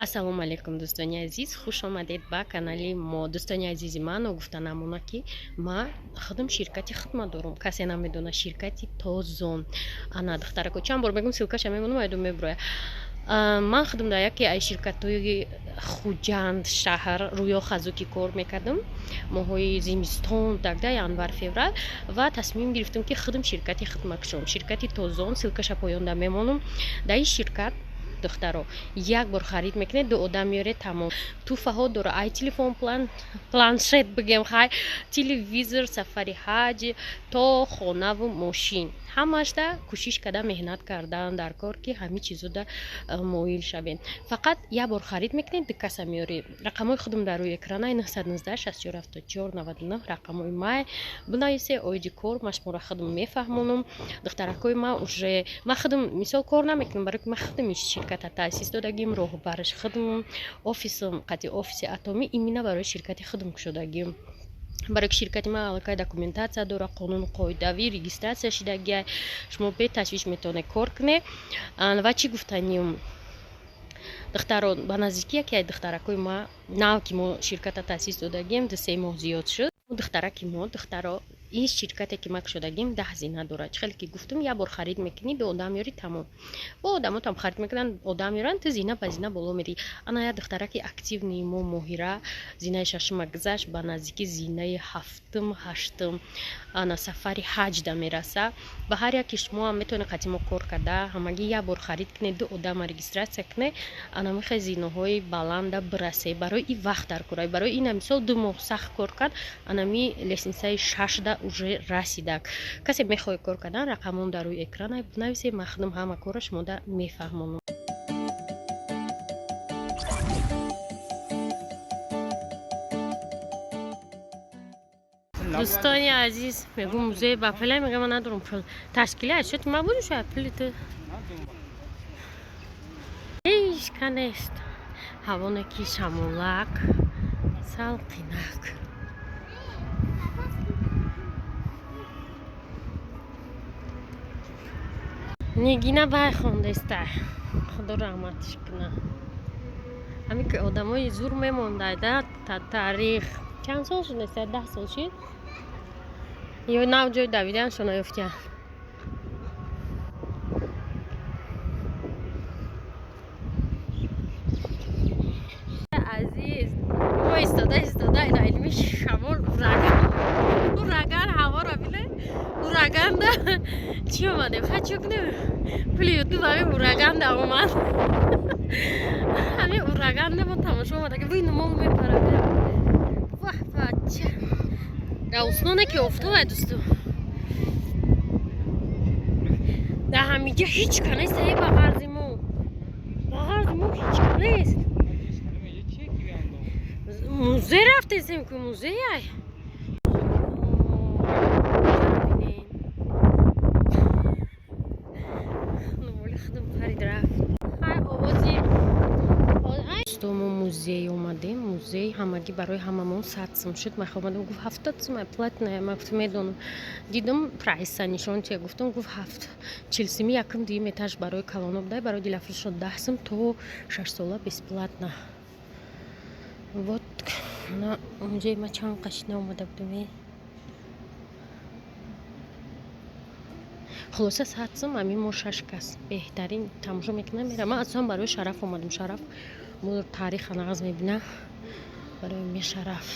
Ассалому алайкум, дӯстони азиз, хуш омадед ба канали мо. Дӯстони азизи ман, гуфта намона, ки ма худам ширкати хидмат дорум. Касе намедона, ширкати Тозон. Ана, духтарако, чанд бор мегум, ссылка ша мемонам, айду меброя. Ман худам дар яке аз ширкатҳои Хуҷанд шаҳр, Рӯё Хазуки, кор мекардам моҳҳои зимистон, тогда январ, феврал, ва тасмим гирифтам, ки худам ширкати хидмат кушом, ширкати Тозон. Ссылка ша поёнда мемонам. Дар ин ширкат, духтаро, як бор харид мекунед, ду одам меоред, тамом. Тӯҳфаҳо дора: ай телефон, планшет бигем, хай, телевизор, сафари ҳаҷ то хонаву мошин. Ҳамашда кӯшиш карда, меҳнат кардан дар кор, ки ҳамин чизода моил шавем. Фақат як бор харид мекунед, ду каса меоред. Рақамҳои худам дар рӯи экрана: 919 64 74 99 рақамҳои май. Бинависе, оиди кор ма шуморо худам мефаҳмонам. Духтаракҳои ма, уже ма худам мисол кор намекунам, барои ки ма худам ширката таъсис додагим, роҳбараш худам, офисам қати офиси Атомӣ именно барои ширкати худам кушодагим, барои ки ширкати ман аллакай документация дора, қонуну қоидавӣ, регистрация шидагиай. Шумо беташвиш метавонед кор кунед. Ва чӣ гуфтаним, духтаро, ба наздикӣ яке аз духтаракҳои ма, нав ки мо ширката таъсис додагим, 2-3 моҳ зиёд шуд, духтараки мо. Духтаро, ин ширкате ки ма кушодагим, 10 зина дорад. Чӣ хеле ки гуфтум, як бор харид мекунӣ, ду одам меёрӣ, тамом. Бо одамотам харид мекунанд, одам меёранд, ту зина ба зина боло мерӣ. Ана, як духтараки активный мо, Моҳира, зинаи шашума гузашт, ба наздики зинаи ҳафтум, ҳаштум, ана, сафари ҳаҷда мераса. Ба ҳар яке шумоам метавонед қати мо кор карда, ҳамагӣ як бор харид кунед, ду одама регистрация кунед, ана мехоҳед зинаҳои баланда бирасе. Барои ин вақт дар кора, барои ина мисол 2 моҳ сахт кор кард, анами лестница и шашда уже расидак. Касе мехоҳед кор кардан, рақамон дар рӯи экран, бинависед, ман худам ҳама корро шумода мефаҳмонам. Дӯстони азиз, мегӯм, музей ба пуле, мегӯм, ман надорам пул. Ташкили ашёти ман буду, шояд пули ту ҳеҷ ка нест. Ҳавоне ки шамолак, салқинак. Нигина бай хондаиста, худо раҳматиш куна. Ҳамин ки одамои зур мемондайда таърих. Чанд сол шудаиста? 10 сол шид ё нав ҷои давиданшон наёфтиянд. Азиз, мо истода истода ина илми шамол, ураган, ураган, ҳаворо бине, ураганда чӣ омадем? Ха, чӣ кунем? Пули Ютуб ҳамин ураганда омад, ҳамин ураганда мо тамошо омада, ки вуй нумо мепарад. Ваҳ, бача, дар усноне ки офтобай, дӯсту, дар ҳамиҷа ҳеҷ ка нест. Е, ба ғарзи мо, ба ғарзи мо ҳеҷ ка нест. Музей рафтесем ку, музей ай. Бинен, нумоли худам парид, рафт. Хай, овози мо музей омадем. Музей ҳамагӣ барои ҳамамон 100 сум шуд. Ман омадам, гуфт, 70 сум платная. Ман гуфтам, медонам, дидам прайс а, нишон чия гуфтам, гуфт, ҳафт чилсими. Якум, дуюм этаж барои калоно будай, барои Дилафрӯзшон 10 сум, то 6 сола бесплатно. Вот на музей ма чанд қашина омада будем. Хулоса, 100 сум, ҳамин мо шаш кас беҳтарин тамошо мекунам, мерам. Ман асосан барои Шараф омадам. Шараф мо таъриха нағз мебина, барои ми Шараф.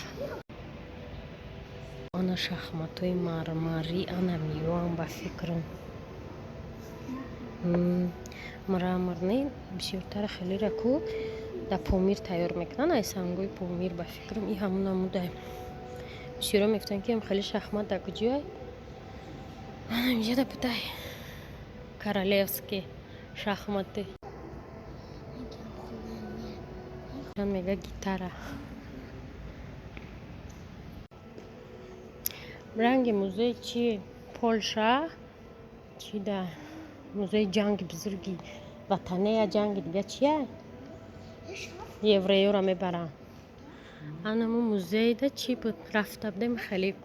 Ана, шахматҳои мармарӣ, ана миёам, ба фикрам, мраморный бисёртара хелера ку дар Помир тайёр мекунанд, ай сангои Помир. Ба фикрам, и ҳамун намудай. Бисёро мегуфтанд, ки хеле шахмат дар куҷояй. Ана, инҷода будай королевский шахматы. Мега гитара. Ранги музей чи? Полша чи? Да, музеи ҷанги бузурги ватане, я ҷанги дига чия, евреёро мебаранд. Анамо музейда чӣ буд, рафта будем, хеле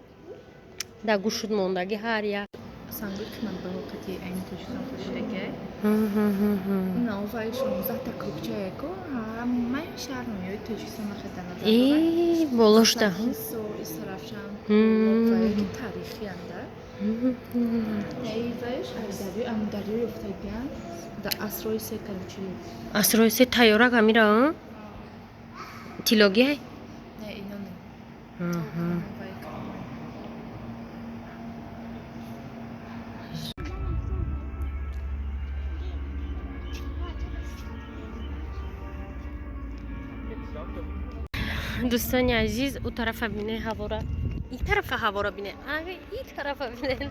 дар гӯшуд мондагӣ. Ҳар як Сангои қиматбаҳо қати айни Тоҷикистон кашидагиай. Наввай 16-та кӯкчаяку ҳамаи шаҳр ноҳияҳои Тоҷикистон дар назар дорад. И болошта. Ҳисор, Истаравшан, ки тарихианда. Вайш аз дарёи Амударё ёфтагианд дар асрҳои се, короче. Асрҳои се тайёрак амира тилогиай? Не, ино не. Дӯстони азиз, ӯ тарафа бине ҳавора, и тарафа ҳавора бине, и тарафа бинен.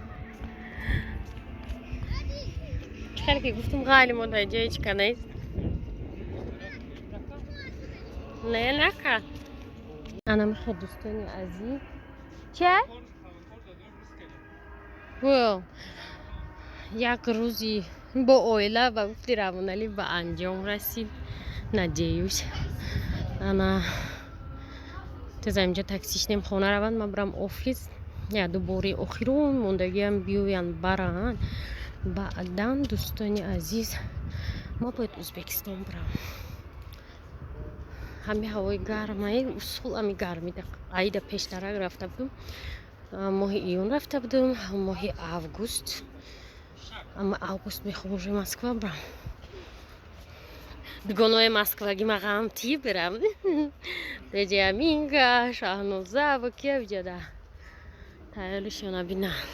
Чӣ хеле ки гуфтум, ғалимо дар ҷои чика нест, не нака. Ана мехе, дӯстони азиз, че гӯё як рӯзи бо оила ба гуфти Равоналӣ ба анҷом расид. Надеюсь, ана теза инҷа такси шинем, хона раванд, ман бирам офис, як ду бори охирон мондагиам биёянд, баранд. Баъдан, дӯстони азиз, ма бояд Ӯзбекистон бирам. Ҳами ҳавои гармаи усул, ами гарми аида пештарак рафта будум, моҳи июн рафта будум, моҳи август. Ама август мехоҳам уже Москва бирам, дугонои москваги мағамтӣ бирам, деҷаминга, Шаҳноза ва кия биҷада тайёришона бинанд.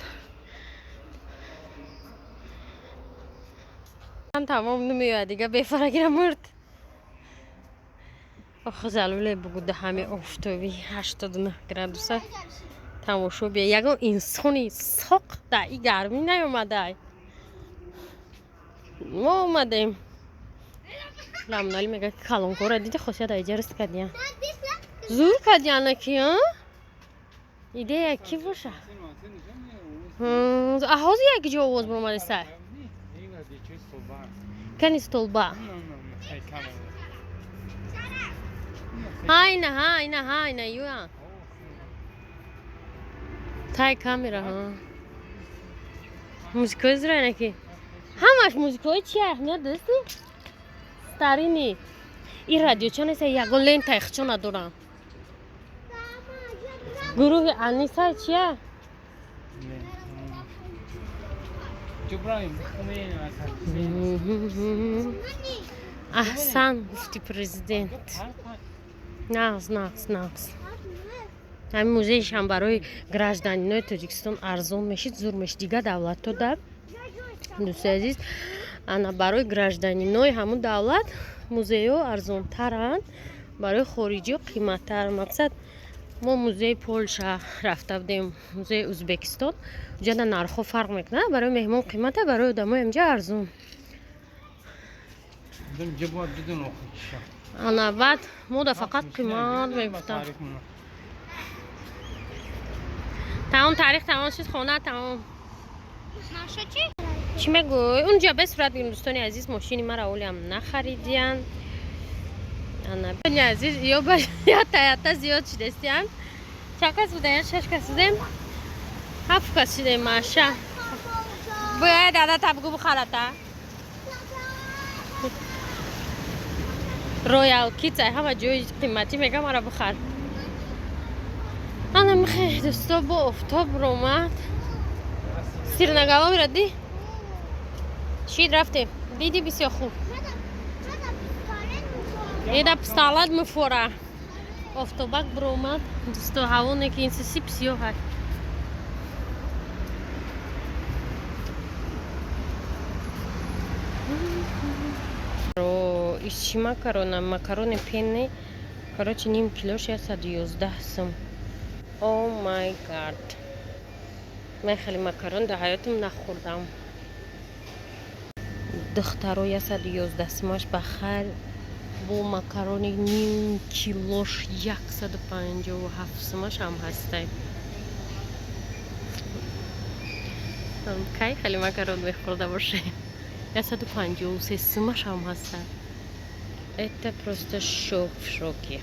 Тамом намеояд, дига бефарагира мурд. Ох, залуле бугуда, ҳами офтоби 89 градуса тамошо бия. Ягон инсони соқ дар и гармӣ наёмадай. Мо омадем. Рамнали мега, ки калонкора диди, хосият айҷа рист кардиян, зур кардияна ки идея ки боша. Ҳозир як ҷо овоз баромадеса. Кани столба? Ҳайна, ҳайна, ҳайна, юа тай камера. Ҳа, музикаи зурайна ки ҳамаш музикаҳои чи аҳамият дасти старини. Ин радиоча неста, ягон лентаи хичо надорам. Гурӯҳи Аниса чия? Аҳсан, гуфти президент. Нағз, нағз, нағз. Ҳамин музейшам барои гражданинои Тоҷикистон арзон мешид, зур мешид. Дигар давлатҳо да, дӯстои азиз, ана барои гражданинои ҳамун давлат музейҳо арзонтаранд, барои хориҷиҳо қиматтар. Мақсад, мо музеи Полша рафта будем, музеи Ӯзбекистон, уҷада нархҳо фарқ мекунад, барои меҳмон қимата, барои одамои инҷа арзон. Ана баъд мо да фақат қимат мегуфтам. Тамом, таърих тамом шуд, хона тамом. Чӣ мегӯй? Унҷа бе сурат бигирем. Дӯстони азиз, мошини мара олиам нахаридиян. Ана азиз, ё ята зиёд шудестиян. Чанд кас будем? Шаш кас будем, ҳафт кас шудем. Маша бояд дада табгу бухарата. Роял Кидс ай ҳама ҷои қиматӣ мега, мара бухар. Ана михе, дӯсто, бо офтоб ромад, сирнагаломира ди шид рафтем, диди, бисёр хуб. Эда писталат мефора. Офтобак биромад, дӯсто, ҳавоне ки инсиси бисёр ҳай. Ис чӣ макарона? Макарони пенне, короче, ним килош 111 сум. Oh my God, ман хеле макарон дар ҳаётам нахӯрдам. Духтаро, 111 сумаш ба хайр, бо макарони ним килош 157 сумаш ҳам ҳастай. Кай хеле макарон мехӯрда бошем? 153 сумаш ҳам ҳаста. Это просто шок, в шоке.